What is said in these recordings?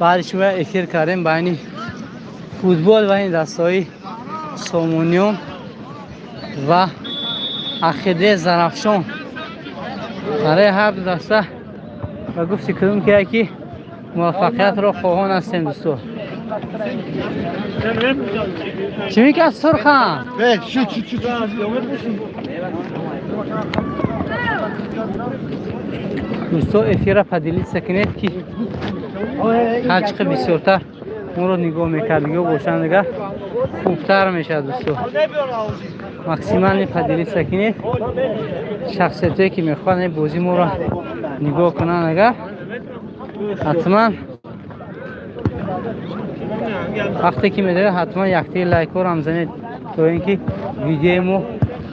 Баъди шумо эфир кардем байни футбол, байни дастаҳои Сомониён ва Ақидаи Зарафшон. Барои ҳар ду даста ва гуфти кудум ки яки муваффақиятро хоҳон ҳастем, дӯсто. Чӣ мекард Сурхан? Дӯсто, эфира поделиться кунед, ки ҳар чӣ қадр бисёртар моро нигоҳ мекардигиҳо бошанд, дигар хубтар мешавад. Дӯсто, максимально поделиться кунед. Шахсиятое ки мехоҳанд ин бозӣ моро нигоҳ кунанд, агар ҳатман вақте ки медоред, ҳатман яктаи лайкҳоро ҳам занед, то ин ки видеои мо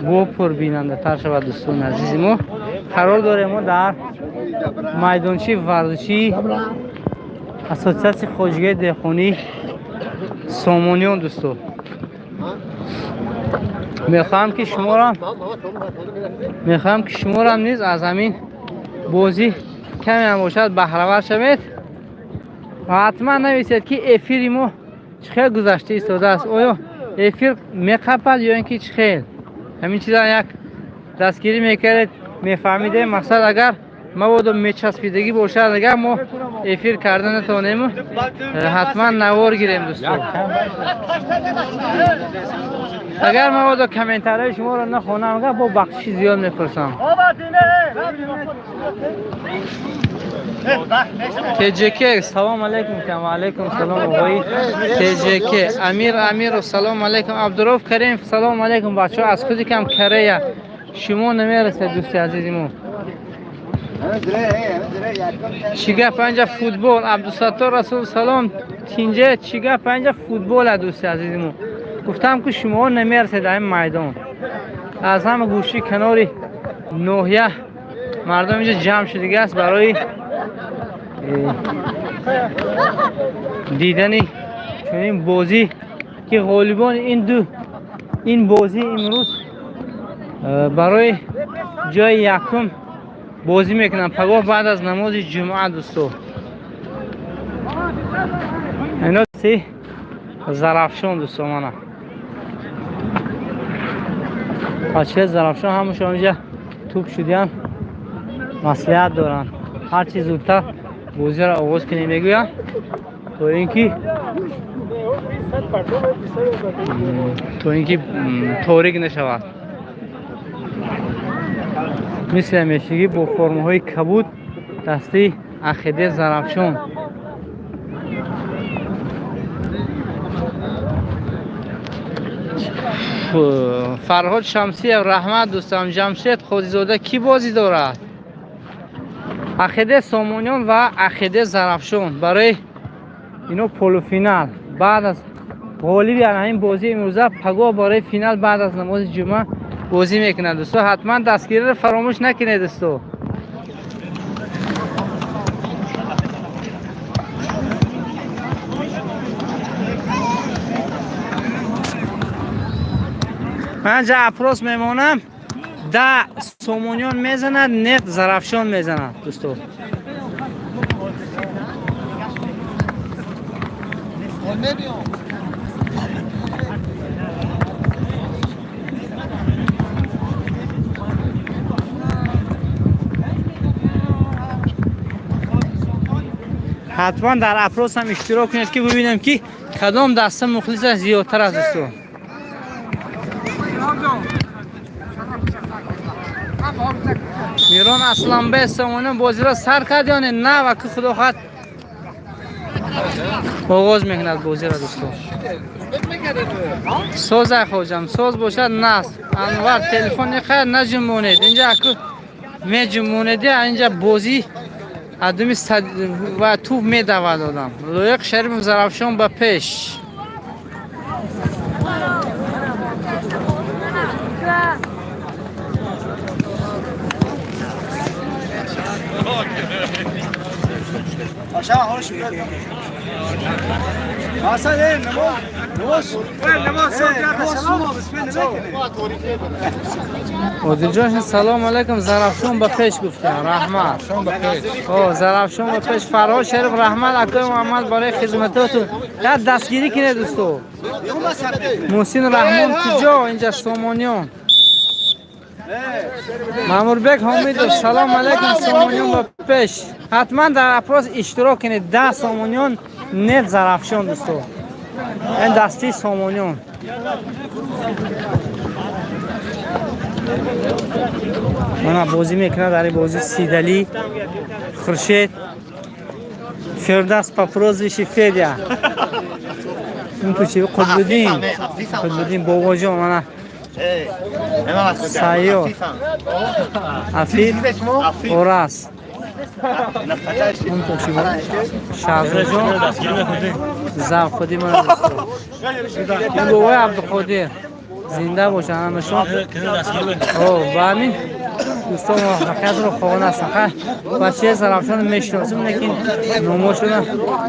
бо пурбинандатар шавад. Дӯстони азизи мо, қарор дорем мо дар майдончаи варзишии Ассотсиатсияи хоҷагии деҳқонии Сомониён. Дӯсто, мехоҳам ки шуморам низ аз ҳамин бозӣ каме ҳам бошад баҳравар шавед ва ҳатман нависед, ки эфири мо чӣ хел гузашта истодааст. Оё эфир меқапад ё ин ки чӣ хел? Ҳамин чиза як дастгирӣ мекардед, мефаҳмидем. Мақсад, агар мабодо мечаспидагӣ бошад, агар мо эфир карда натавонем, ҳатман навор гирем. Дӯсто, агар мабодо комментарияи шуморо нахонам, агар бо бахшиши зиёд мепурсам. ТЖК, салом алейкум. Ва алейкум салом, оғои ТЖК. Амир Амиров, салом алейкум. Абдуров Карим, салом алейкум. Бачаҳо аз худи кам Корея шумо намерасед, дӯсти азизи мо. Чӣ гап анҷа футбол? Абдусаттор Расул, салом. Тинҷе, чӣ гап анҷа футбола? Дӯсти азизи мо, гуфтам, ки шумоҳо намерасед. Ин майдон аз ҳама гӯши канори ноҳия мардум инҷа ҷамъ шудагааст барои дидани чунин бозӣ, ки ғолибони ин ду ин бозӣ имрӯз барои ҷои якум бозӣ мекунанд пагоҳ баъд аз намози ҷумъа. Дӯсто, ино си Зарафшон. Дӯсто, мана бачаи Зарафшон ҳамашон инҷа туп шудиян, маслиҳат доранд, ҳарчи зудтар бозиро оғоз кунем, мегӯянд, то ин ки торик нашавад. Мисли ҳамешагӣ бо формаҳои кабуд дастаи Ақидаи Зарафшон. Фарҳод Шамсиев, раҳмат, дӯстам. Ҷамшед Қозизода, кӣ бозӣ дорад? Ақидаи Сомониён ва Ақидаи Зарафшон, барои ино полуфинал. Баъд аз ғолиби ҳамин бозии имрӯза пагоҳ барои финал баъд аз намози ҷумъа бозӣ мекунад. Дӯсто, ҳатман дастгириро фаромӯш накунед, дӯсто. Ман ҷа опрос мемонам: да, Сомониён мезанад, нет, Зарафшон мезанад. Дӯсто, ҳатман дар опрос ҳам иштирок кунед, ки бибинем, ки кадом даста мухлисаш зиёдтар аст. Дӯсто, Мирон Асланбек, Сомониён бозиро сар кард ё не? На, ва ки худо хоҳад оғоз мекунад бозиро. Дӯсто, созай, хоҷам, соз бошад нас. Анвар, телефони хайр наҷумонед, инҷа аку меҷумонеди, инҷа бозӣ адуми ва туф медавад одам. Лоиқ Шарипов, Зарафшон ба пеш. Одилҷон, салом алайкум. Зарафшон ба пеш гуфтам, раҳмат. О, Зарафшон ба пеш. Фарҳод Шариф, раҳмат, акои Муҳаммад, барои хизматотун. Як дастгирӣ кинед, дӯсто. Муҳсин Раҳмон куҷо? Инҷа Сомониён. Маъмурбек Ҳомидов, салом алайкум, Сомониён ба пеш. Ҳатман дар опрос иштирок кунед. 10 Сомониён, нет Зарафшон, дӯсто. Ин дастии Сомониён. Мана бозӣ мекунад дар ин бозӣ Сидалӣ Хуршед Фирдавс по прозвищу Федя. Ин кучи Қутбуддин, Қутбуддин бобоҷон, мана Сайёр Афиф Орас. Он кучи Шаҳзоҷон Завқудӣ, мана дӯсто. Ин бобои Абдуқодир зинда бошанд ҳамашон. О, ба ҳамин дӯстон муваффақиятро хоҳон ҳастам. Хай, бачаи Зарафшонро мешиносем, лекин номошона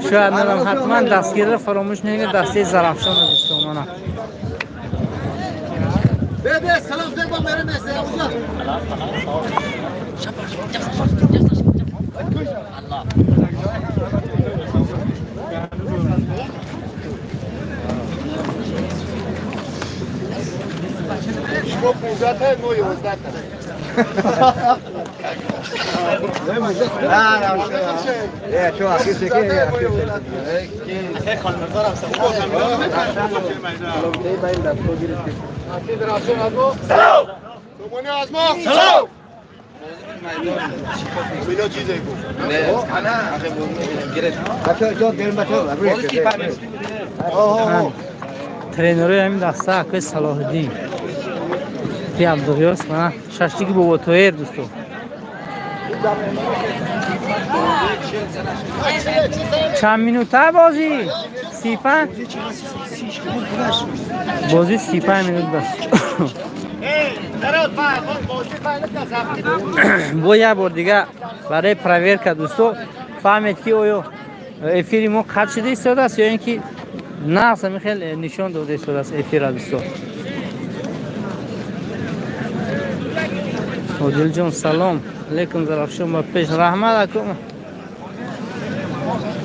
шояд надам. Ҳатман дастгириро фаромӯш накунед, дастаи Зарафшонро, дӯстон, мана. Шумо 15 мо 11. Тренерои ҳамин даста акои Салоҳиддин ки Абдуғиёс, мана шаштики боботоер, дӯсто. Чанд минута бозӣ? 35, бозӣ 35 минут бас. Бо як бор дига барои проверка, дӯсто, фаҳмед ки оё эфири мо қатъ шуда истодааст ё ин ки нағз ҳамин хел нишон дода истодааст эфира, дӯсто. Одилҷон, салом алейкум, Зарафшон ба пеш, раҳмат, акум.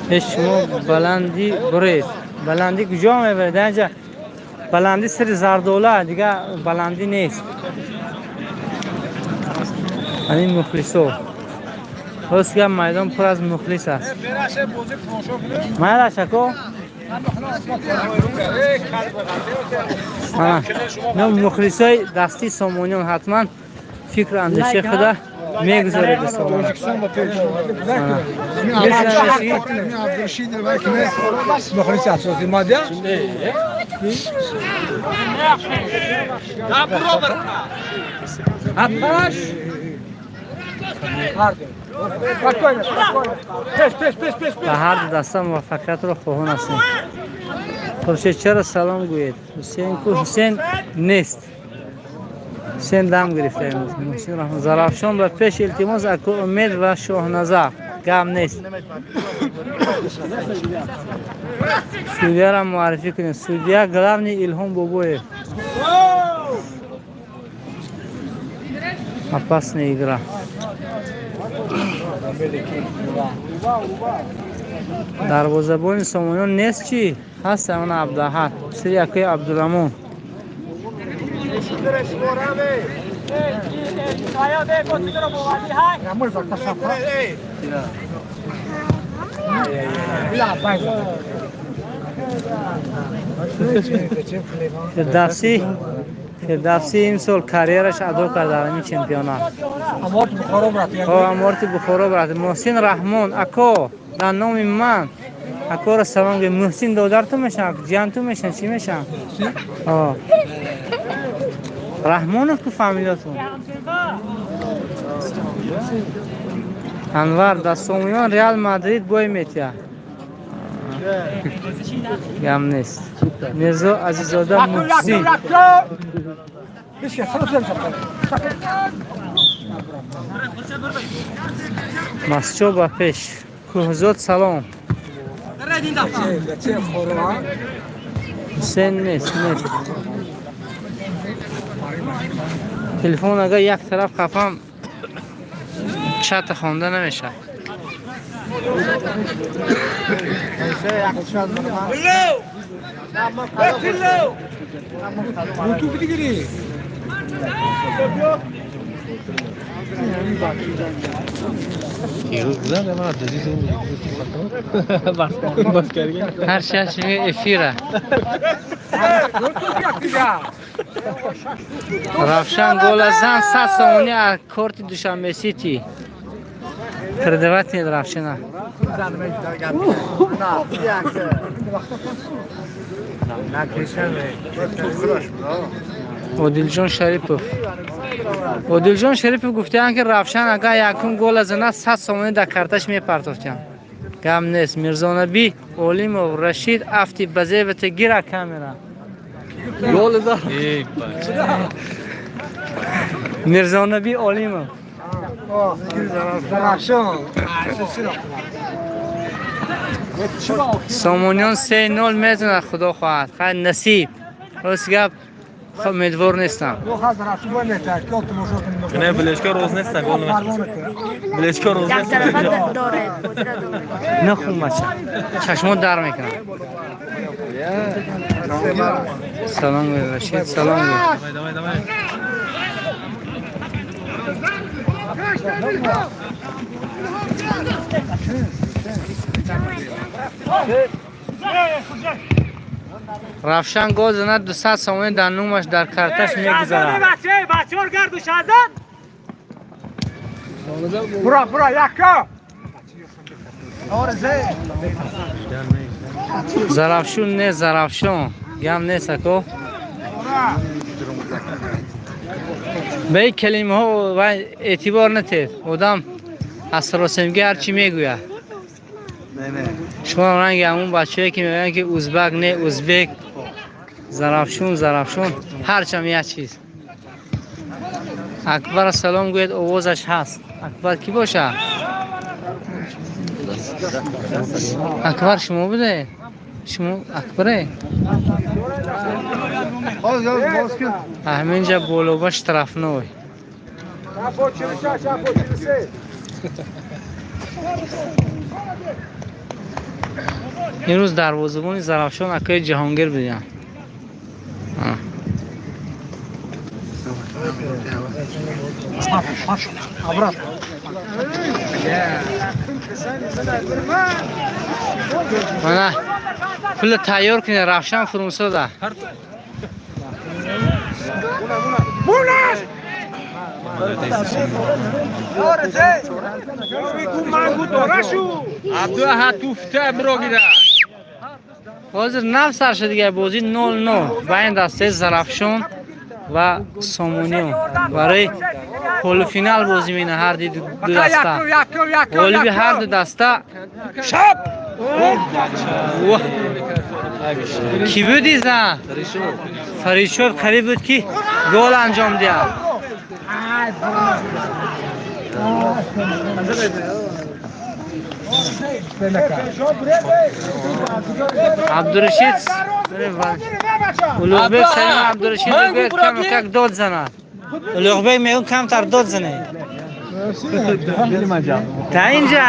Пеш шумо баландӣ буред. Баландӣ куҷо мебаред? Инҷа баландӣ сари зардола, дига баландӣ нест. Ҳамин мухлисо. Рост гап, майдон пур аз мухлис аст. Майлаш, ако? Мана, мухлисои дастии Сомониён ҳатман фикру андешаи худа мегузоред, дӯстон. مخلص اساسی ماده. Ба ҳар ду даста муваффақиятро хоҳон ҳастем. Хуршед, чаро салом гӯед? Ҳусен ку? Ҳусен нест, ҳусен дам гирифта имрӯз. Муҳсин Раҳмон, Зарафшон ба пеш, илтимос, аку Умед ва Шоҳназар, гап нест. Судьяро муаррифӣ кунед. Судья главный Илҳом Бобоев. Опасная игра. Дарвозабони Сомониён нест чӣ? Ҳаст, ана Абдуаҳад, сири акои Абдурамон. Фирдавсӣ, Фирдавсӣ имсол карьераш адо кард дар ҳамин чемпионат. Аморти Бухоро рафт. Муҳсин Раҳмон, ако, дар номи ман акоро салом гӯед. Муҳсин додарту мешавад, ҷиянту мешавад, чӣ мешавад? Раҳмонов ку фамилиятон? Анвар, дар Сомониён Реал Мадрид бой метиҳад. Гам нест. Мирзо Азиззода Муҳсин. Масчо ба пеш. Кӯҳзод, салом. Ҳусен нест, нест. Телефон агар як тараф қапам, чата хонда намешавад. Ҳар шашми эфира. Равшан голазан 100 сомонӣ аз корти Душанбе Сити. Передавать Равшана. Одилҷон Шарипов. Одилҷон Шарипов гуфтаанд, ки Равшан агар якум гола занад, 100 сомонӣ дар карташ мепартофтиям. Гам нест. Мирзонаби Олимов, Рашид афти базевате гира камера. Мирзонаби Олимов. Сомониён 3-0 мезанад, худо хоҳад. Хайр, насиб. Рост гап, умедвор нестам. Не, Билечка роз нестан, гол Билечка роз нестан. Нахун бача. Чашмо дар мекунам. Салом гӯй, Рашид, салом гӯй. Давай, давай, давай. Равшан гол занад, 200 сомонӣ дар нумаш дар карташ мегузарад. Бура, бура, яка! Зарафшун не, Зарафшон. Гам нест, ако. Ба ин калимаҳо вай эътибор натед. Одам аз саросемгӣ ҳар чӣ мегӯяд. Шумо ранги ҳамун бачае, ки мегӯянд, ки узбак не, узбек, Зарафшун, Зарафшун, ҳарчам як чиз. Акбар салом гӯяд, овозаш ҳаст. Акбар кӣ бошад? Акбар шумо буде? Шумо Акбаре? Ҳаминҷа болоба штрафной. Имрӯз дарвозабони Зарафшон акои Ҷаҳонгир будиям. Мана пула тайёр кунед, Равшан Фурумсода. Ҳозир нав сар шуд дигар бозӣ 0-0 байн дастаи Зарафшон ва Сомониён. Барои полуфинал бозӣ мекунанд ҳар ду даста. Ғолиби ҳар ду даста кӣ буди зан? Фаридшод қариб буд, ки гол анҷом диҳад. Абдурашид Улуғбек Салим Абдурашид мегӯяд, кам как дод занад. Улуғбек мегӯяд, камтар дод занед. Та инҷа.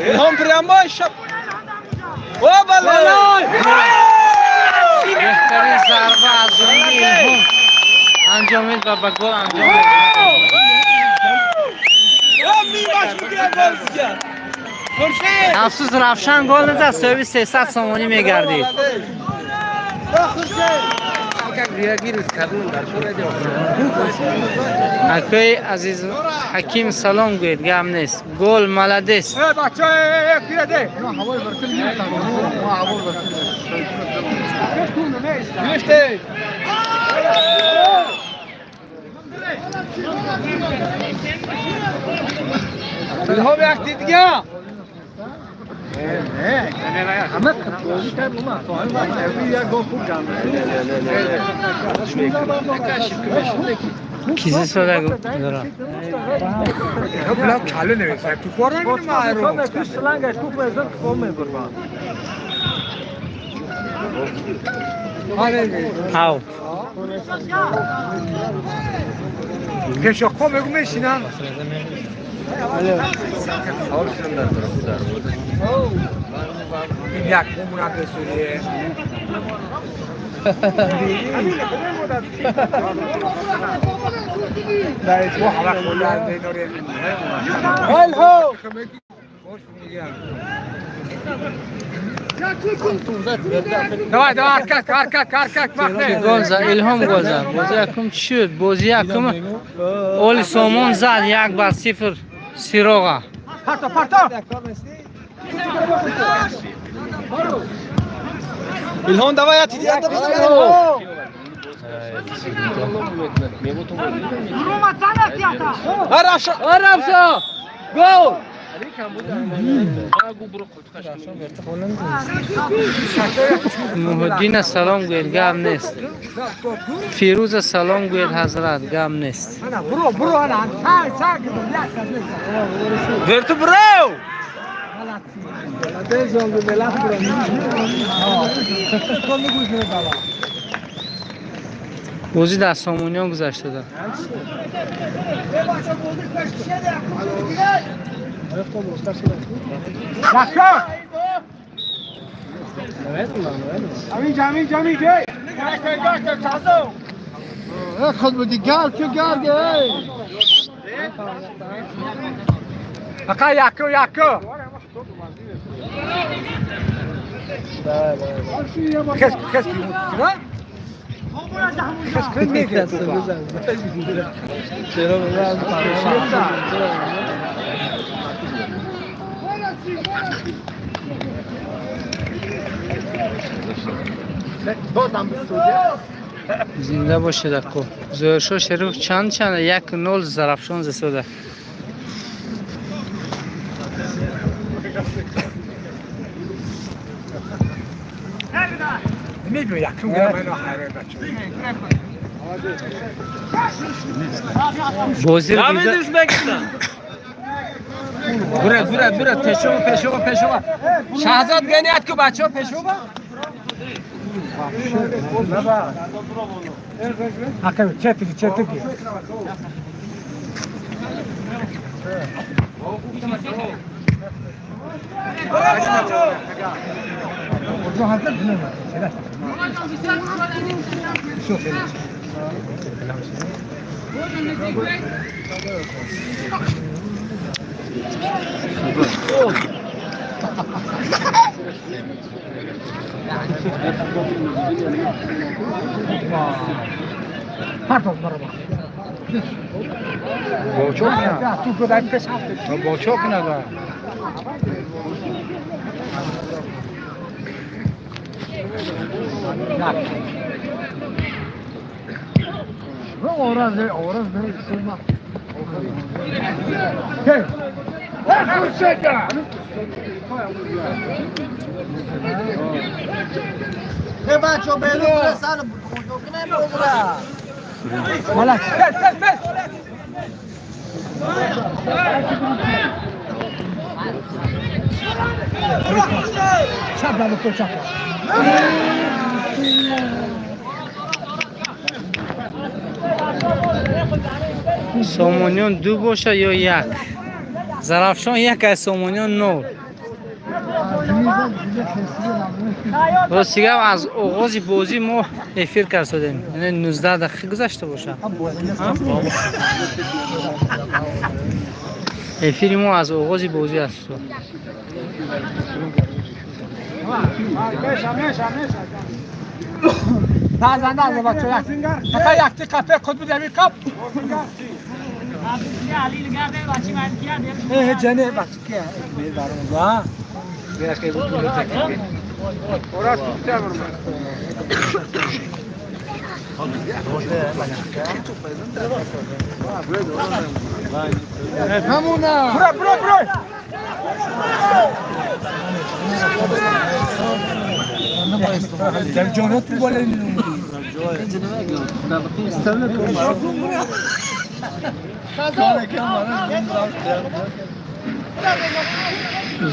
Илҳом прямо шап. О, балай! Беҳтарин зарба аз ҷониби Илҳом анҷомид ва ба гол анҷомид. Афсӯс, Равшан гол назад, соҳиби 300 сомонӣ мегардид. Акои азиз Ҳаким салом гӯед, гап нест. Гол, молодец. Илҳом як дидга. Кизи сода дора. Бла кале невиса. Ту хора нема. Ау. Пешоқҳо мегу мешинам. Ин як бумурад Сурие. Давай, давай, аркак, аркак, аркак, вақт. Гол зад, Илҳом гол зад. Бозӣ якум чӣ шуд? Бозӣ якум Оли Сомон зад 1-0 Сироға. Парто, парто. Илҳом давай я тиди ята бизан. Арафша. Арафша! Гол! Муҳиддина салом гӯед, гап нест. Фирӯза салом гӯед, ҳазрат, гап нест. Бро, бро, ана, сай, сай, Верту бро. Бозӣ дар Сомониён гузаштада. Ака, яку, яку. Хес, хес, ки? Хес, хес, мегирад. Зинда бошед ако. Зоҳиршоҳ Шерифов чанд чанд 1-0 Зарафшон засода. Мегӯ якум гирам ино хайра бача. Бозиро Давид дида Узбекистон. Бура, бура, бура, пешова, пешова, пешова. Шаҳзод геният ку бачаҳо пешова. Ака, четики, четики. Бочок надо. Сомониён ду боша ё як? Зарафшон як аз Сомониён нол. Рости гап аз оғози бозӣ мо эфир кардодем. Яъне 19 дақиқа гузашта боша. Эфири мо аз оғози бозӣ аст. На, на, на, бача, як. Ака, як ти капе, худ буд ами кап. Э, ҷане, бача, ки? Мебарам, ба. Бро, бро, бро.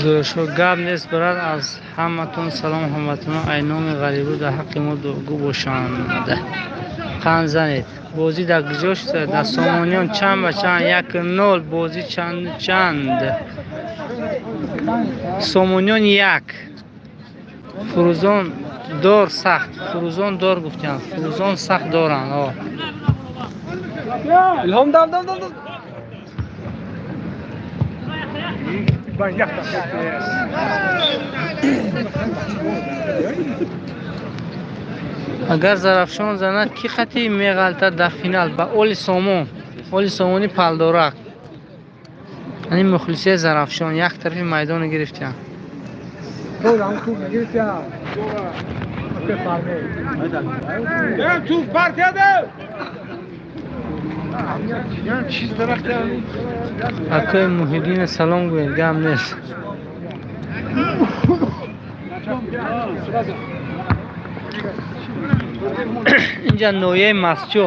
Зӯршо гап нест, брат, аз ҳаматон салом, ҳамватанон, ай номи ғарибу дар ҳаққи мо дуогӯ бошанд. Қанд занед. Бозӣ дар куҷо шуда? Дар Сомониён чанд ба чанд? 1-0. Бозӣ чанду чанд? Сомониён як. Фурӯзон дор сахт. Фурӯзон дор гуфтиям. Фурӯзон сахт доранд. О. Илҳом, дам дам дам. Агар Зарафшон занад, ки хати меғалтад дар финал? Ба Оли Сомон. Оли Сомони Палдорак. Яъне мухлисияи Зарафшон як тарафи майдонро гирифтиям. Акои Муҳиддина салом гӯед, гап нест. Инҷа ноҳияи Мастчо,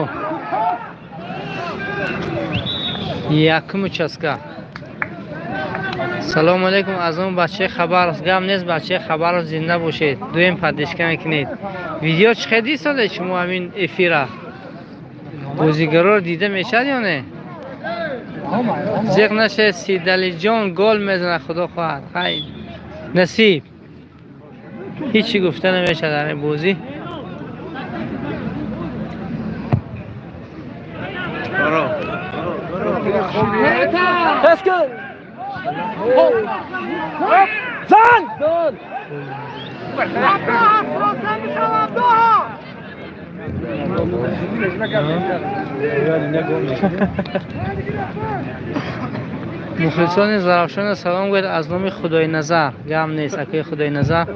якум участка. Салому алейкум аз он бачаи Хабаровск. Гап нест, бачаи Хабаровск, зинда бошед. Дуюм поддержка мекунед. Видео чӣ хел дидсода шумо ҳамин эфира? Бозигароро дида мешавад ё не? Зиқ нашед, Сидалиҷон гол мезанад, худо хоҳад. Хай, насиб. Ҳечи гуфта намешавад дар ин бозӣ. Зан! Зан! Мухлисони Зарафшона салом гӯед аз номи Худоиназар. Гап нест, акои Худоиназар.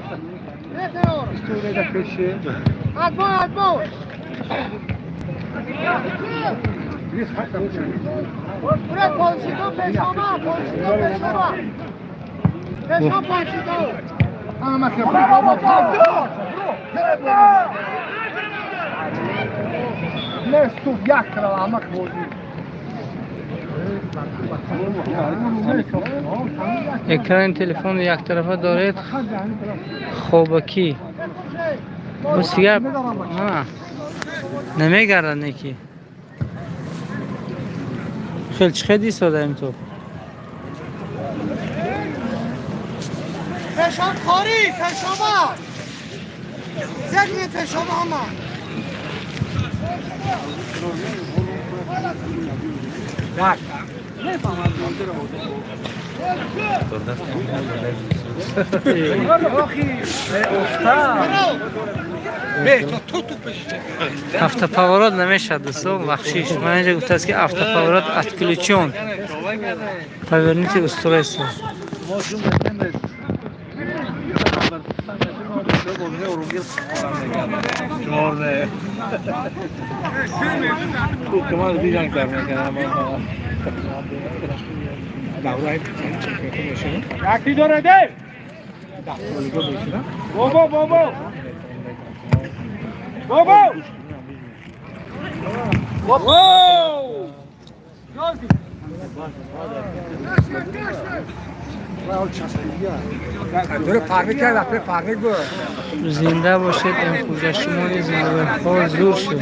Экрани телефонро яктарафа доред, хобакӣ. Бо сигар намегардад неки. Хел чӣ хел дистодаем то? Пешам хори, пешоба. Зегни пешоба ҳама. Автоповорот намешавад, дӯсто, бахшиш. Ман инҷа гуфтааст, ки автоповорот отключен. Поверните устройство. Яки дора де. Бобо, бобо. Бобо. Бобо. Зинда бошед, Эмхӯҷа, шумо низ зинда бошед. Ҳо, зур шуд.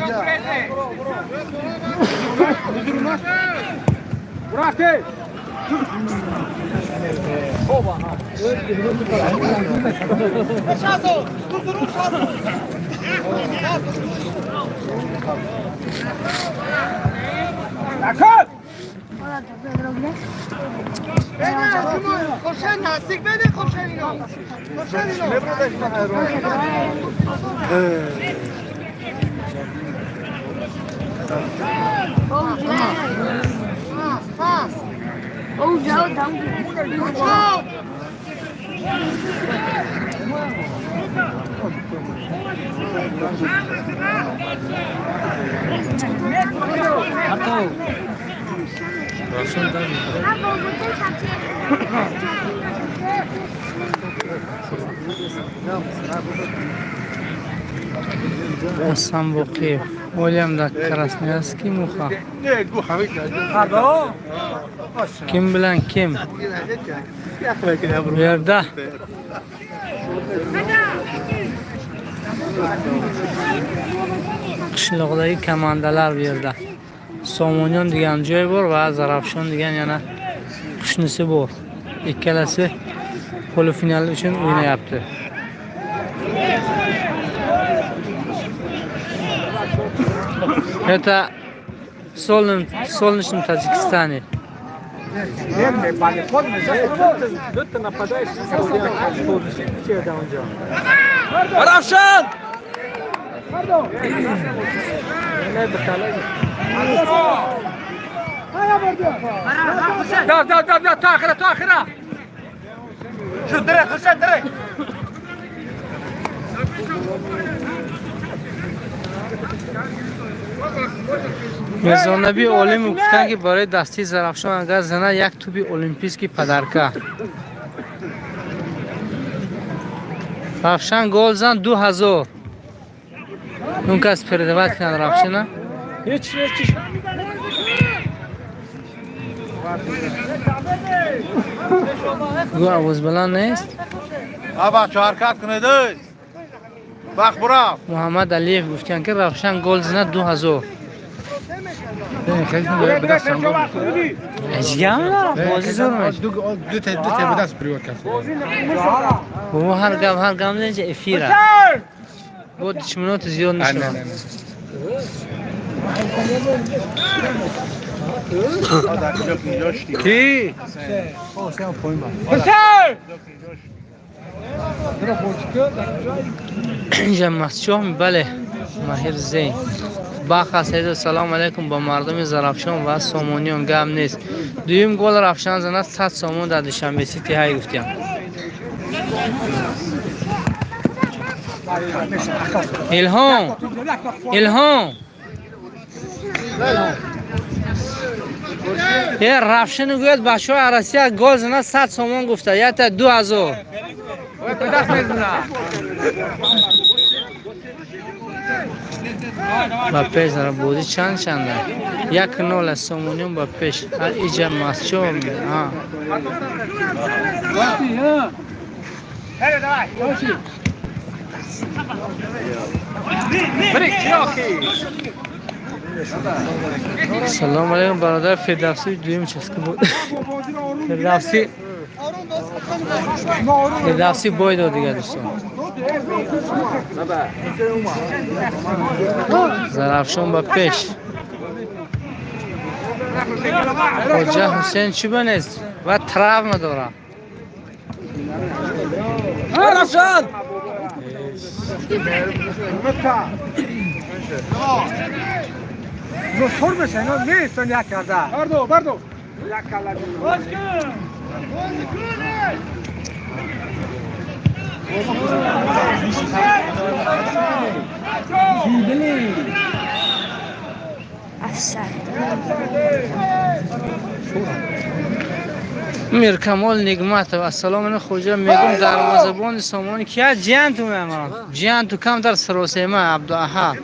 Ҳасан Боқиев. Олиам дар Красноярский муха. Ким bilan kim? Bu yerda qishloqdagi komandalar bu yerda. Somoniyon degan joy bor va Zarafshon degan yana qishnisi bor. Ikkalasi полуфинал uchun o'ynayapti. Это в солнечном Таджикистане. Равшан! Да, да, да, да, то охира, то охира. Шо, директ, Хусейн, директ. Мирзонаби Олимов гуфтанд, ки барои дастии Зарафшон агар зана як туби олимпийский подарка. Равшан гол зан 2000. Он кас передавать кунад Равшана. Гу овоз баланд нест? Бачо ҳаракат кунед, эй. Вақт бурав. Муҳаммад Алиев гуфтанд, ки Равшан гол зана 2000. Ҳеҷ бозӣ зур мешавад. Ду та ба даст привод кард. Бо ҳар гап неча эфира. Бо душманоти зиёд мешавад. Ки? Хусейн! Инҷа масчоҳ, бале, Маҳир Зейн. Баха Саидов, салом алейкум ба мардуми Зарафшон ва Сомониён, гап нест. Дуюм гол Равшан занад 100 сомон дар Душанбе Сити ҳай гуфтям. Илҳом! Илҳом! Е Равшан гӯяд бачаҳои Россия гол занад 100 сомон гуфта, ята 2000. Ба даст мезана. Ба пеш дара бозӣ чанд чанда? 1-0 аст Сомониён ба пеш. Иҷа масчо. А. Давай. Брик, чироки. Салом алейкум, бародар Фирдавсӣ, дуюм ческа буд. Фирдавсӣ бой дод дигар, дӯстон. Зарафшон ба пеш. Хоҷа Ҳусейн чӣ банест? Ва травма дорад. Равшан! Зур меша, ино нестан як карда. Бардо, бардо. Як кала. Офсайд. Миркамол Нигматов, ассалому алейкум, хоҷа, мегум дарвозабони Сомони кия? Ҷиянту мемонам. Ҷиянту камтар саросема Абдуаҳад.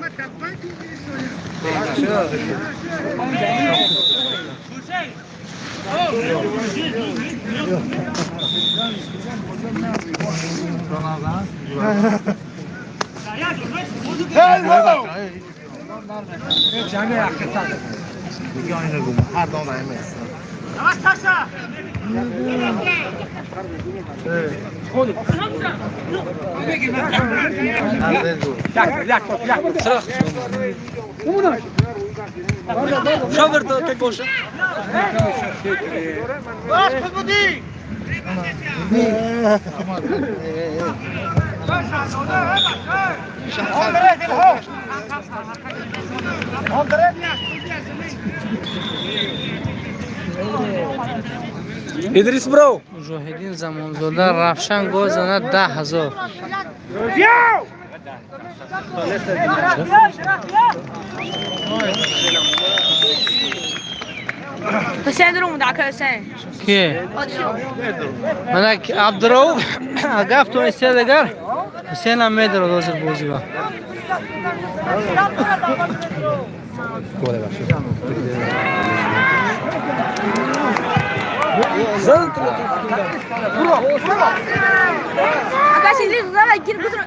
Ҷамъи ҳақиқат. Як, як, як. Шавер так боша. Идрис бро. Муҷоҳиддин Замонзода, Равшан гол занад 10 000. Ҳусейн дурум ака, Ҳусейн. Ки? Мана Абдурауф гафт тонистед, агар Ҳусейнам медорад ҳозир бозиба. Ака, шили давай гир бутро.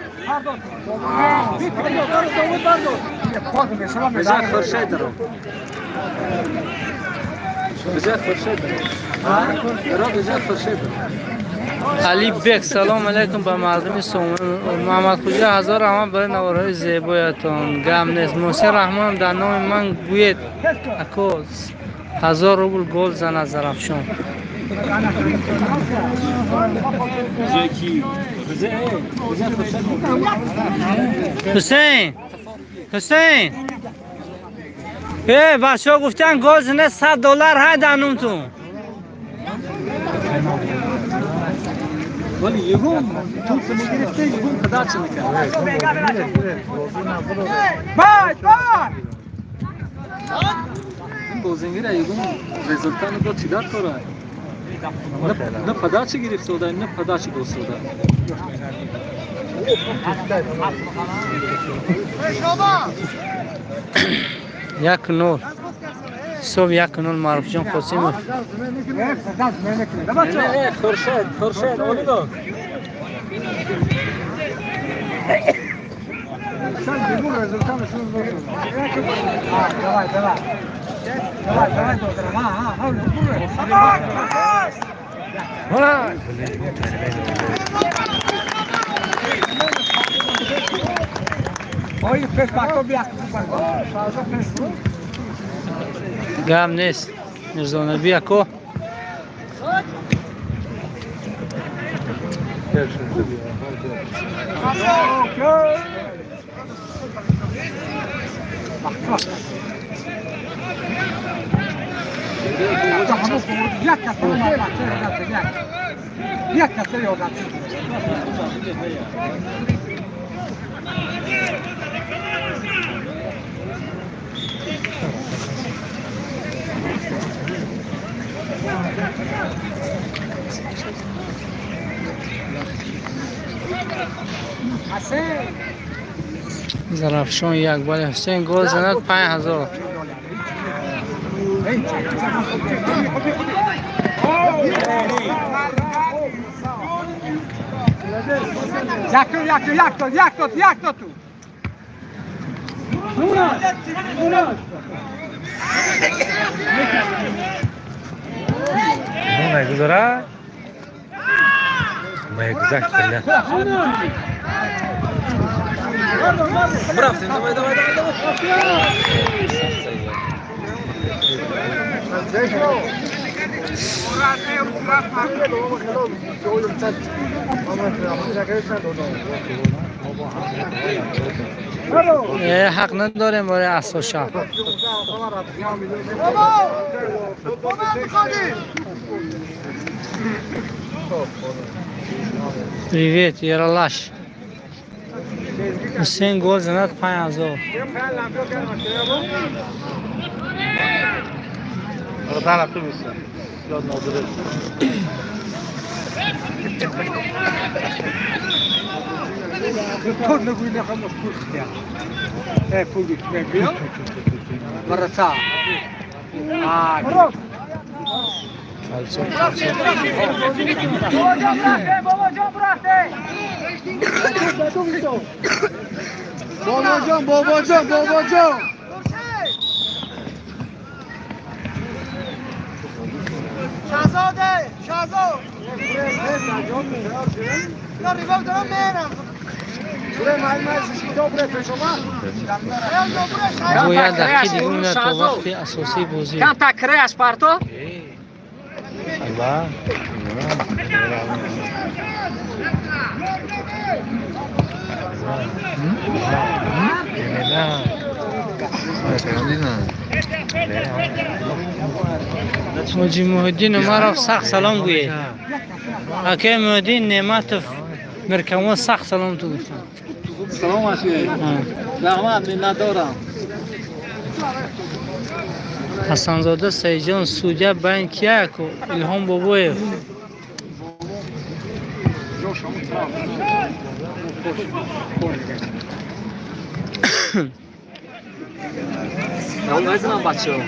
Бежа Хуршед дорам. Бежа Хуршед дорам. Бежа Хуршед. Алибек, салом алейкум ба мардуми Муҳаммадхуҷа, ҳазор раҳмат барои наворҳои зебоятон. Гам нест. Муҳсин Раҳмонов, дар номи ман гӯед, ако, 1000 рубл гол занад Зарафшон. Ки? Бежа Хуршед. Ҳусейн, Ҳусейн, э, бачаҳо гуфтан, гол зане, 100 доллар ҳай дар номтун. Вали ягон туп мегирифте, ягон подача мекард. Бай, бай! Ин бозингира ягон результат надод, чӣ дар кора? На подача гирифтода, на подача достода. 1-0, ҳисоб 1-0, Маъруфҷон Қосимов. Не, Хуршед, Хуршед, олидо. Давай, давай. Давай, давай, доктор. Ха, ха, ха. Ой, пеш бако бия. Гам нест, Мирзонаби ако. Як каса як каса ёдам. Зарафшон як бале, Ҳусейн гол занад, 5000. Як як як то як то як то ту. Уна! Уна! Нагузара? Мегузашт. Брафтем, давай, давай, давай, давай. Э, ҳақ надорем барои асоша. Привет, Ералаш. Ҳусейн гол занад, 5000. Ратана тубиса. Ёд нодире. То нагӯй нахам пул хтя. Э, пул мебиё. Варата. А. Калсо. Бобоҷон, бобоҷон, бобоҷон. Шаҳзоде, Шаҳзод. На ривок дорам мерам. Бояд дақиқи дигар мемонад то вақти асосии бозӣ. Камта краяш парто. Аллах. Ҳоҷи Муҳиддин Умаров, сахт салом гӯед. Акаи Муҳиддин Неъматов Миркамол, сахт салом ту гуфтам. Салом аши. Раҳмат, миннатдорам. Ҳасанзода Саидҷон, судья байн кияку Илҳом Бобоев. Мезанам бачаҳо.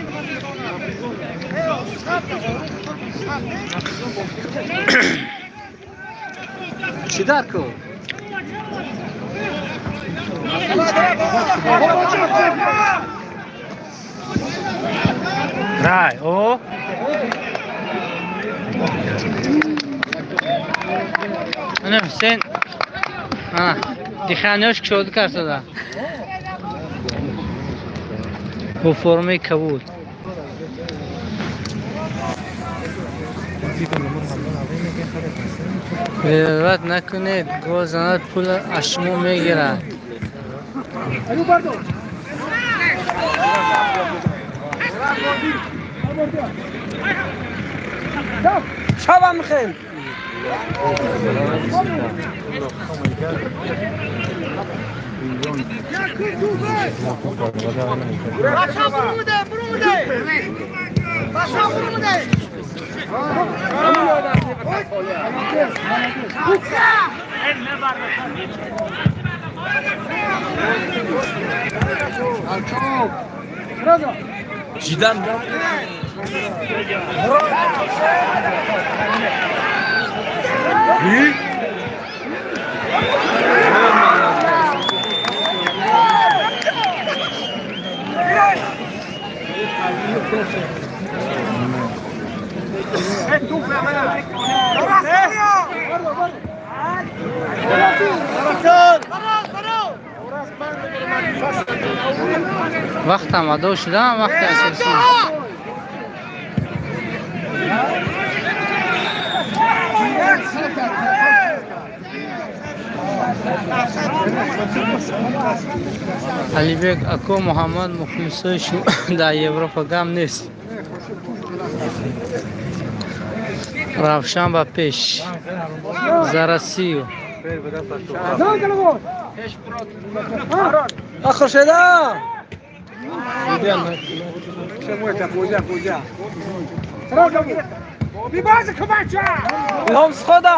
Чӣ дар кор? Рай, о. Ана Ҳусейн. Ана, диханиёш кушода карсада. Бо формаи кабуд. Ғайрат накунед, гол занад пул аз шумо мегирад. Шавам хел. Жидан. Вақтам адо шудам, вақти асосӣ. Алибек ако Муҳаммад мухлисои шумо дар Европа гам нест. Равшан ба пеш. За Россию. Хуршеда! Илҳом схода!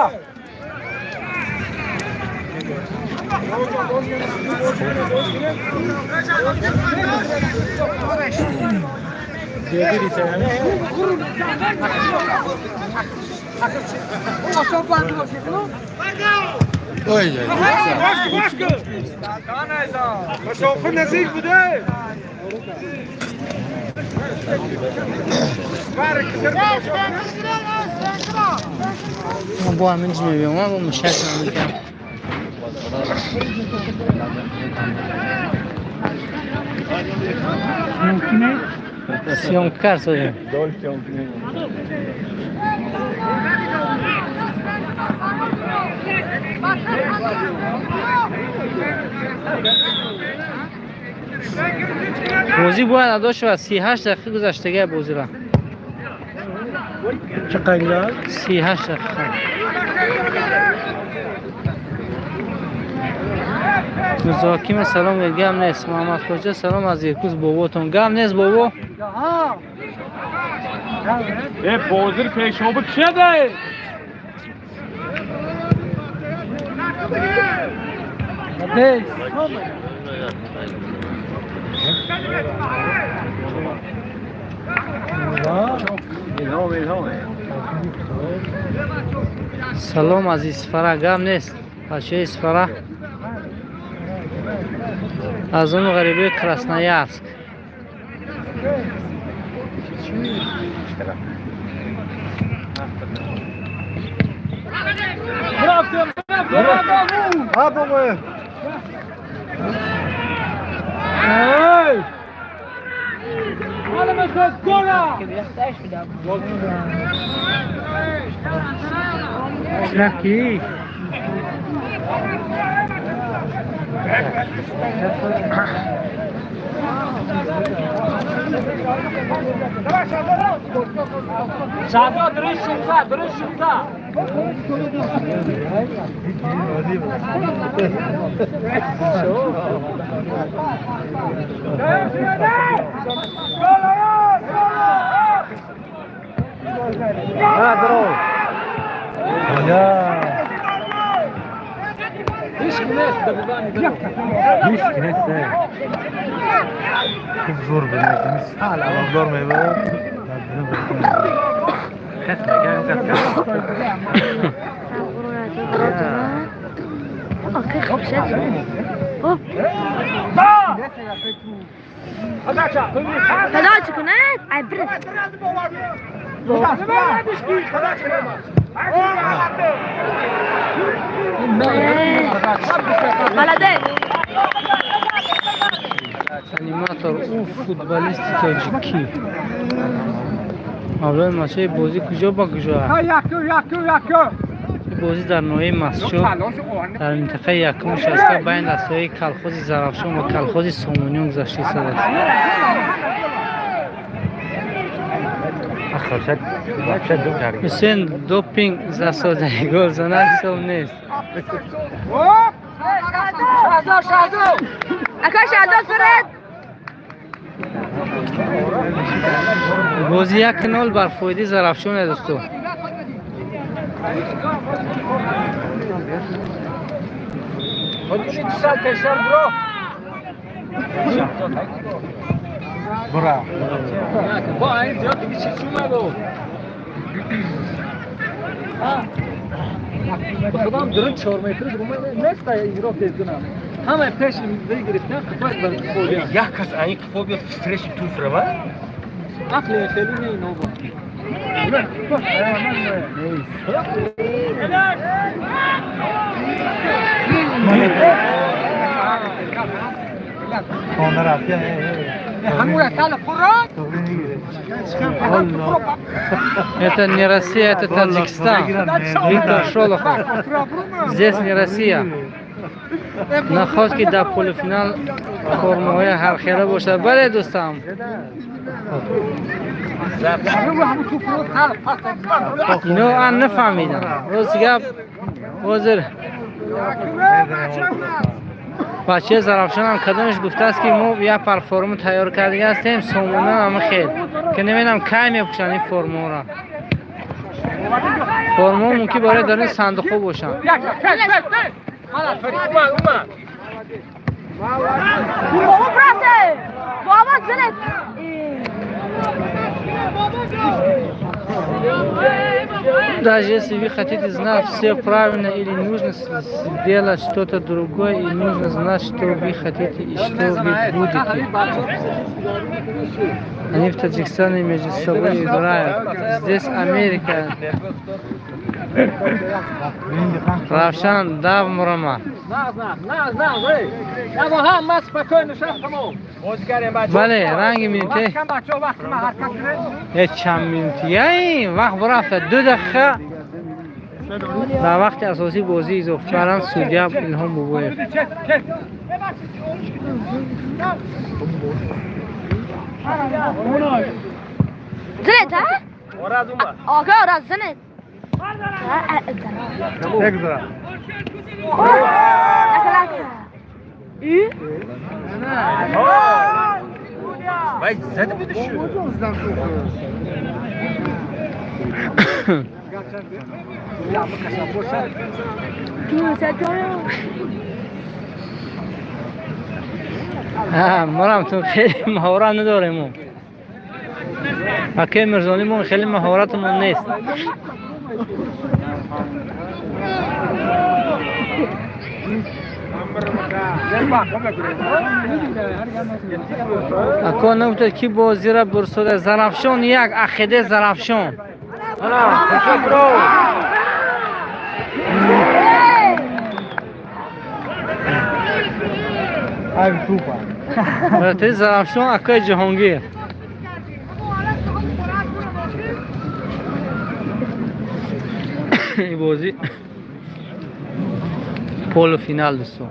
Ман бо ҳамин ҷи мебиём, ман бо мушак намекам. Съёмка карсодем. Бозӣ бояд адо шавад. 38 дақиқа гузаштагия бозира. Чақадр? 38 дақиқа. Мирзоҳакима салом гӯед, гам нест. Муҳаммад Хоҷа салом аз Иркутск боботон. Гам нест бобо? Э, бозир пешоби кишаде? Салом аз Исфара, гам нест. Бачаи Исфара. Аз он ғарибаи Красноярск. Aqui. Шаҳзод дуруст шумса, дуруст шумса. Подача кунад, ай бир. Молодец. Аниматор ӯ футболисти тоҷикӣ. Мавлои мачаи бозӣ куҷо ба куҷо аст? Бозӣ дар ноҳияи Мастчоҳ дар минтақаи якуми шастка байни дастаҳои калхози Зарафшон ва калхози Сомониён гузашта истодааст. Ҳусен, допинг засодаи голзанак ҳисоб нест. Ака Шаҳзод фиред. Бозӣ 1-0 бар фоидаи Зарафшон аст, дӯсто. Ба худам дурун 4 метр нест, игрок тез кунам. Ҳама пеш гирифтан қифоят бар қифо. Як кас ани қифо биё фреши туф рава. Ақли хеле не иноба. Это не Россия, это Таджикистан. Виктор Шолохов. Здесь не Россия. Наход ки дар полуфинал формаҳои ҳархела бошад. Бале, дӯстам. Ино ан нафаҳмидам. Рости гап, ҳозир бачаи Зарафшонам кадомеш гуфтааст, ки мо як пар форма тайёр кардига ҳастем, Сомона ҳама хел. Ки намедонам кай мепӯшанд ин формаҳоро. Формаҳо мумкин барои даруни сандуқҳо бошанд. Бобо брафте. Бобо зинет. Даже если вы хотите знать все правильно или нужно сделать что-то другое, и нужно знать, что вы хотите и что вы будете. Они в Таджикистане между собой играют. Здесь Америка. Равшан, дав мурама. Бале, ранги минуте. Е, чанд минути? Яй, вақт бурафта. 2 дақиқа дар вақти асосии бозӣ изофа карданд судья Илҳом Бобоев. Зинет, а? Ака, раз зинет. Лака, лака. И? Вай, зада буди шу. Морам ту хеле маҳорат надорем. Акаи Мирзонӣ, мо хеле маҳоратамон нест. Ако нагуфтед, ки бозира бурсода? Зарафшон як, Ахиде Зарафшон. Вратари Зарафшон акаи Ҷаҳонгир. Ин бозӣ полуфинал, дӯстон.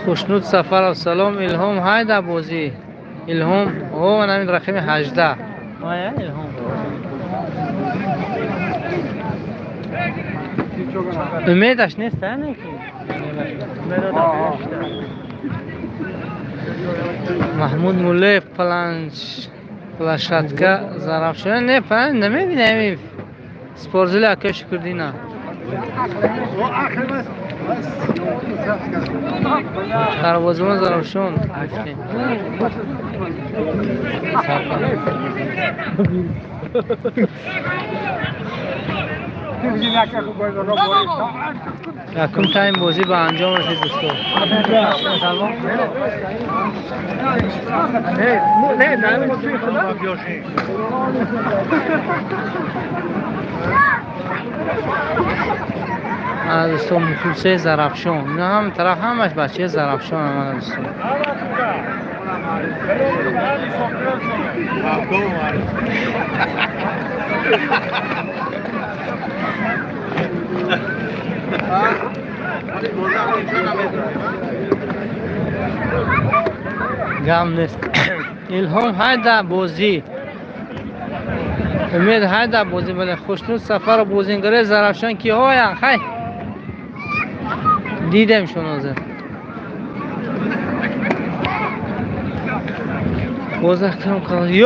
Хушнуд Сафаров, салом. Илҳом ҳай дар бозӣ? Илҳом о намин рақами 18. Илҳом умедаш нест, не? Маҳмуд Муллаев площадка Зарафшон не пан намебинем спортзали ака Шукрдина. Дарвозабон Зарафшон гуфтем. Якум тайм бозӣ ба анҷом расид дӯстон. Ана дӯстон мухлисои Зарафшон. Ина ҳам тараф ҳамаш бачаи Зарафшон ана дӯстон. Гам нест. Илҳом ҳайда бозӣ. Умед ҳайда бозӣ бале Хушнуд Сафаров бозингари Зарафшон киҳоянд? Хай дидем шон ҳозир. Боз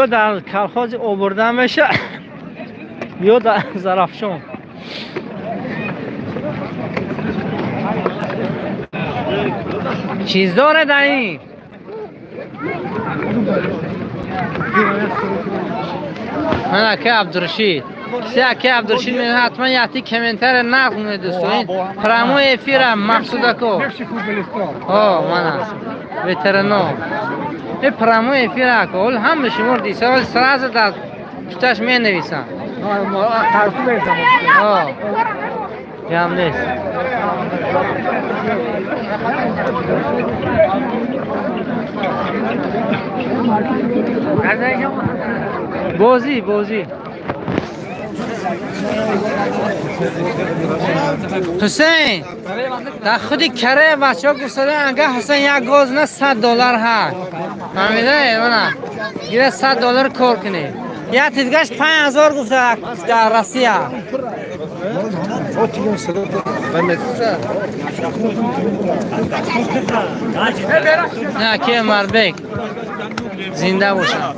ё дар колхози обурда меша ё дар Зарафшон. Чиз дорад дар ин? Ман ака Абдурашид. Се ака Абдурашид мен ҳатман яти комментария нақл кунед дӯстон. Прямой эфира Мақсудако. О, мана. Ветерано. Э прямой эфира ака. Ол ҳама шумо дисавол сразу дар пушташ менависам. О. Гам нест. Бозӣ, бозӣ. Ҳусейн, дар худи караи бачаҳо гуфтада агар Ҳусейн як гол зана $100 ҳаст. Фаҳмидаед? Мана гира $100 кор кунед. Як тидгаш 5000 гуфта дар Россия. Не, ки Марбек зинда бошад.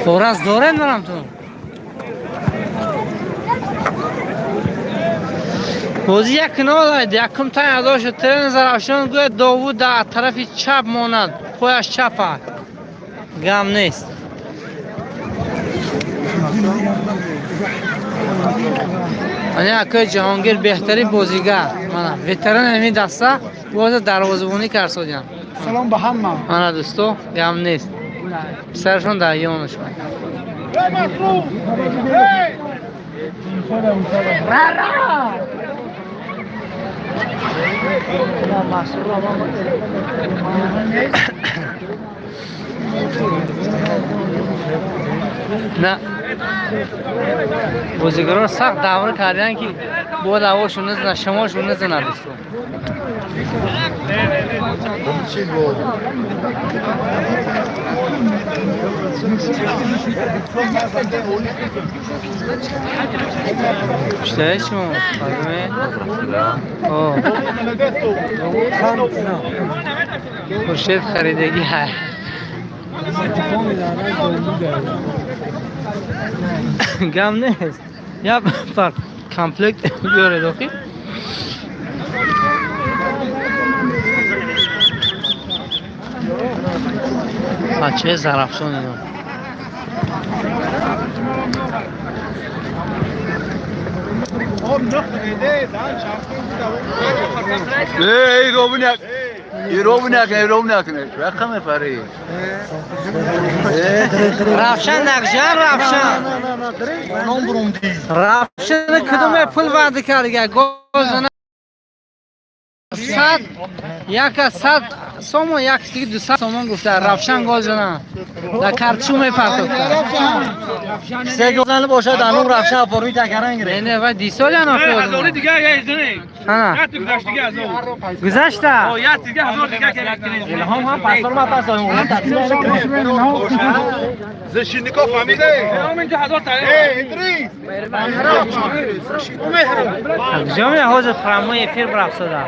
Ораз доред марам ту? Бозӣ 1-0 якум тайм адо шуд. Тренер Зарафшон гӯяд Довуд дар тарафи чап монад, пояш чап аст. Гам нест. Ана акои Ҷаҳонгир беҳтарин бозигар. Мана ветеран ҳамин даста боза дарвозабонӣ кард содиям. Салом ба ҳама. Мана дӯсто, гам нест. Писарашон дар ёнаш. На бозигарон сахт давр карданд ки бо давошон назанад, шамолшон назанад дӯсто. Что шумо? О. Хуршед харидагӣ ҳай. Гам нест. Я пар комплект биёред охи. Бачаи Зарафшон ино. Эй, ровняк. Ровняк, ровняк. Рақаме фари. Равшан нақшан, Равшан. Равшан кудуме пул ваъда кардига? Гол зана 100 яка 100 сомон, як диги 200 сомон гуфта. Равшан гол зана. Дар картчу мепартофта. Се гол зана бошад, анум Равшан форми такаран гирифт. Не, не, вай дисоли ана фиёд. Ҳазори дига я издане. Ана. Як гузашт дига ҳазор. Гузашта? О, як дига ҳазор дига ки. Илҳом ҳам пасор ма пасор. Защитников фамилия. Илҳом инҷа ҳазор та. Эй, Идрис. Ҷомия ҳозир прямой эфир рафтада.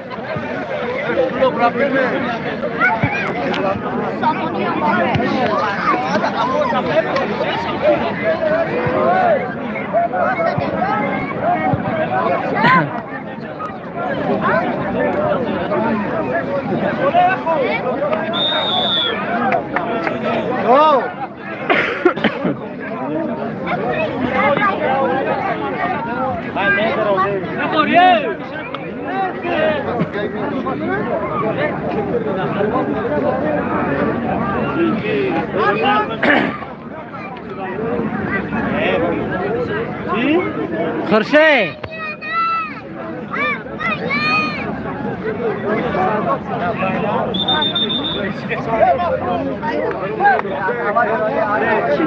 Хуршед,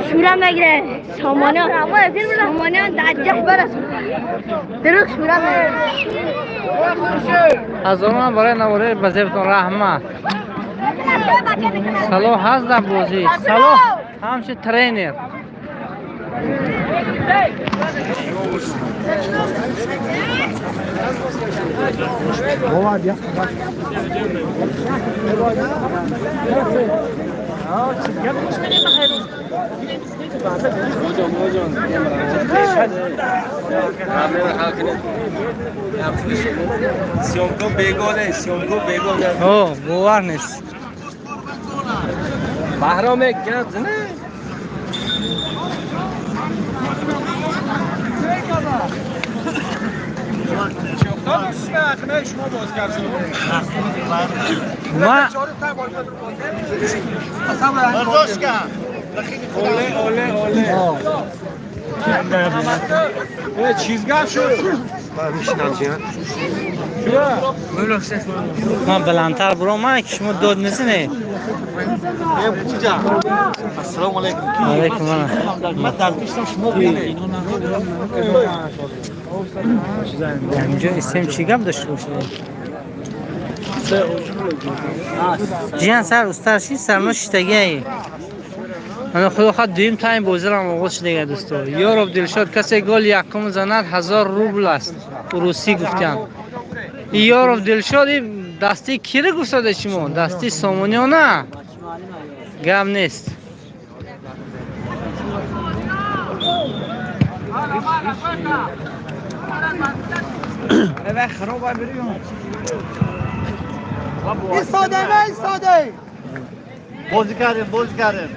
شورا مگیره سامانه سامانه دجح برس دروغ شورا مگیره. Ҳазорон барои навораи ба зебтон раҳмат. Салоҳ ҳаст дар бозӣ. Салоҳ ҳамчун тренер. Съёмка бегоне, съёмка бегоне. О, бовар нест. Баҳром гап зане. Ма Оле, оле, оле. Ман баландтар буром, ман ки шумо дод мезанед. Ассалому алайкум. Алайкум ана. Ман дар пешам шумо будед. Инҷо истем чӣ гап дошта бошед? Ҷиян сар устар ши сарно шиштагиай. Ана худо хоҳад дуюм тайм бозирам оғоз шудага, дӯсто. Ёроб Дилшод, касе гол якум занад, 1000 рубл аст. Русӣ гуфтям. Ёроб Дилшод, дасти кири гуфтода шумо? Дасти Сомониёна? Гап нест. ایستاده نه ایستاده. Бозӣ кардем, бозӣ кардем.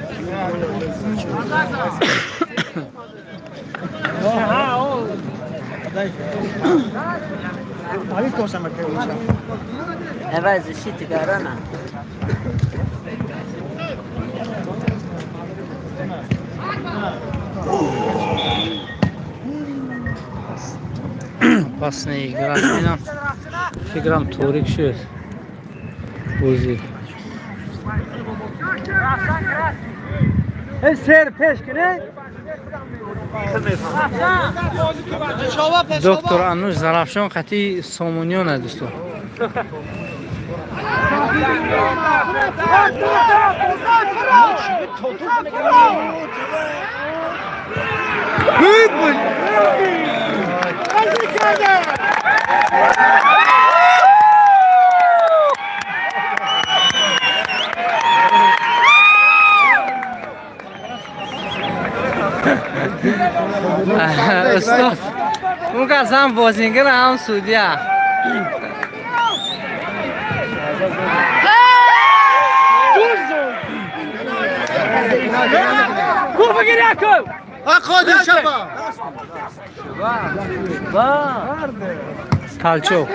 Опасная игра. Инам фикрам торик шуд. Бозӣ. Сер пеш кунед. Доктор Ануш Зарафшон қати Сомониёна, дӯсто. Устод, он кас ҳам бозингар, ҳам судья. Қодир шаба. Талчок.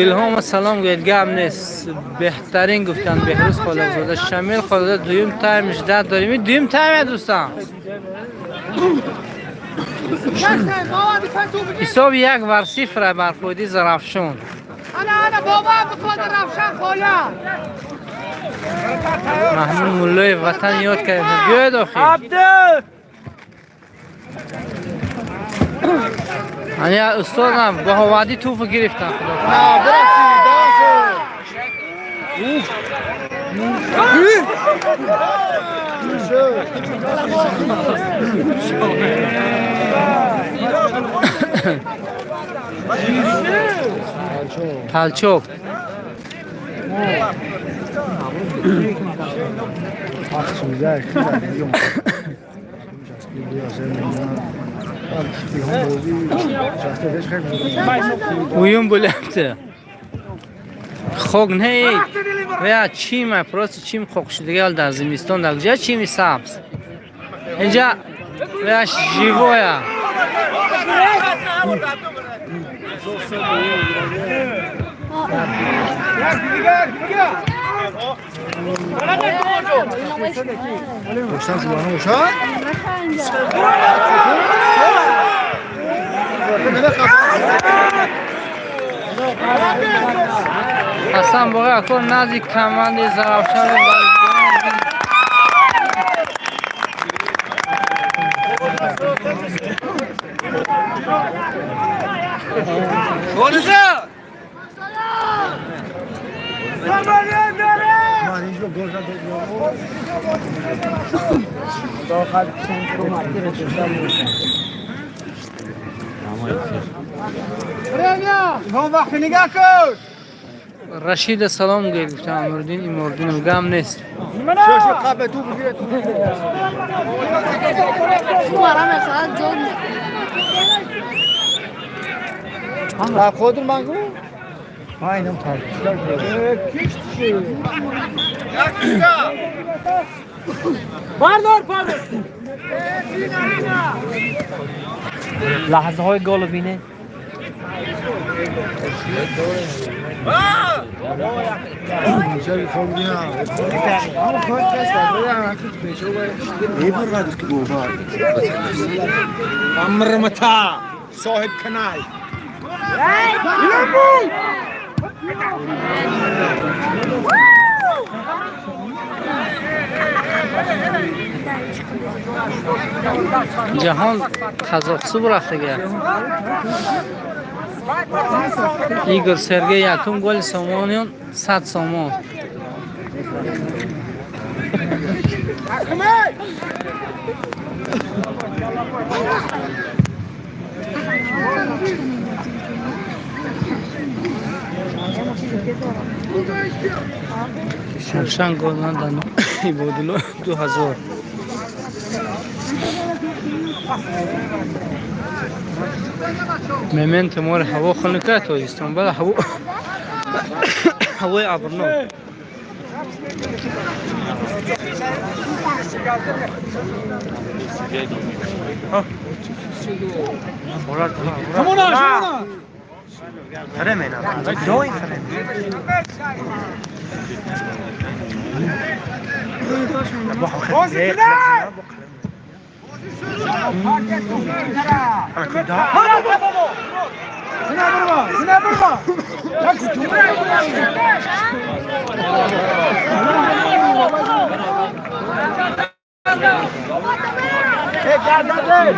Илҳома салом гӯед, гап нест. Беҳтарин гуфтанд Беҳрӯз Холиқзода. Шамил Холиқзода, дуюм тайм ждать дорем. Ин дуюм тайме, дӯстам. Ҳисоби 1-0 бар фоидаи Зарафшон. Маҳмуд Муллоев ватан ёд кард. Биёед охир. Ани устодам баҳовадӣ туфу гирифтан, худо. Толчок. Уюн bo'lyapti. Хок не, ва чима, просто чим хок шудагал дар зимистон, дар куҷа чими сабз. Инҷа ва живоя. Ҳасан боғи ако назди командаи Зарафшан. Рашида салом гӯй, гуфтам Амруддин Имординов гам нест. Лаҳзаҳои голу бинед. Соҳиб канал. Ҷаҳон Қазоқсуб рафтага. Игор Сергей якум голи Сомониён 100 сомон. Равшан гол надан Ибодулло 2000. Мементо мори ҳаво хунука Тоҷикистон, бала ҳаво ҳавои абрнок.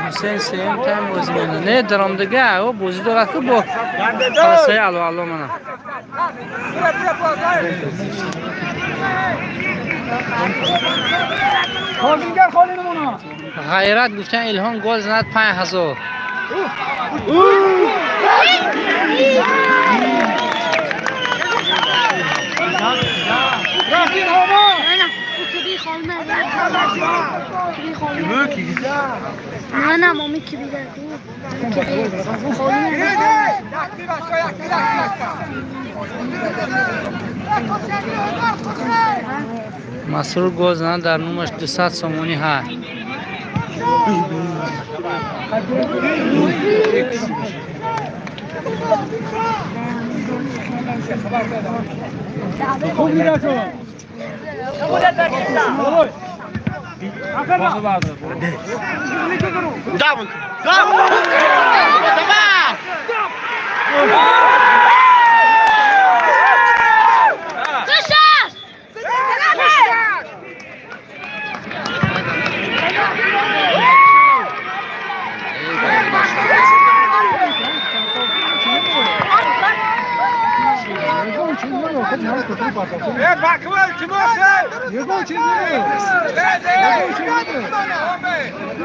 Ҳусейн сеюм тайм бозӣ мена. Не даромдага, ӯ бозӣ дорад ку бо Қарасои Алло Алло мана. Ғайрат гуфтан Илҳом гол занад 5000. نه مامی کی بیده Масрур гол занад дар номаш 200 сомонӣ ҳаст. Ягон чиз нест. Ягон чиз нест.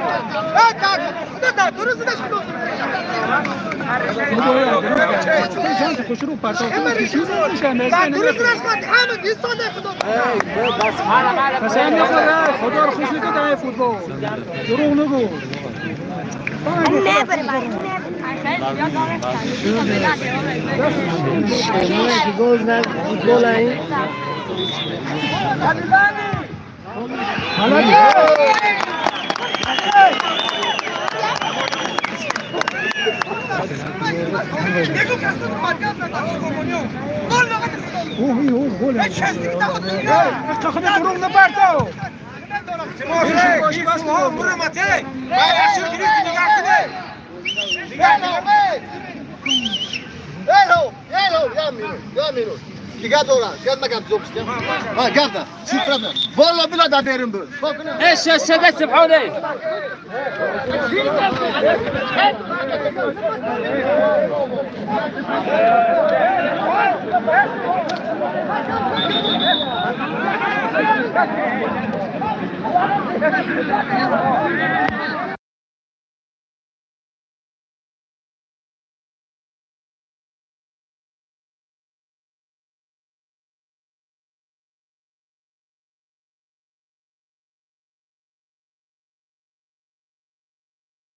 ايش السادات سبحوني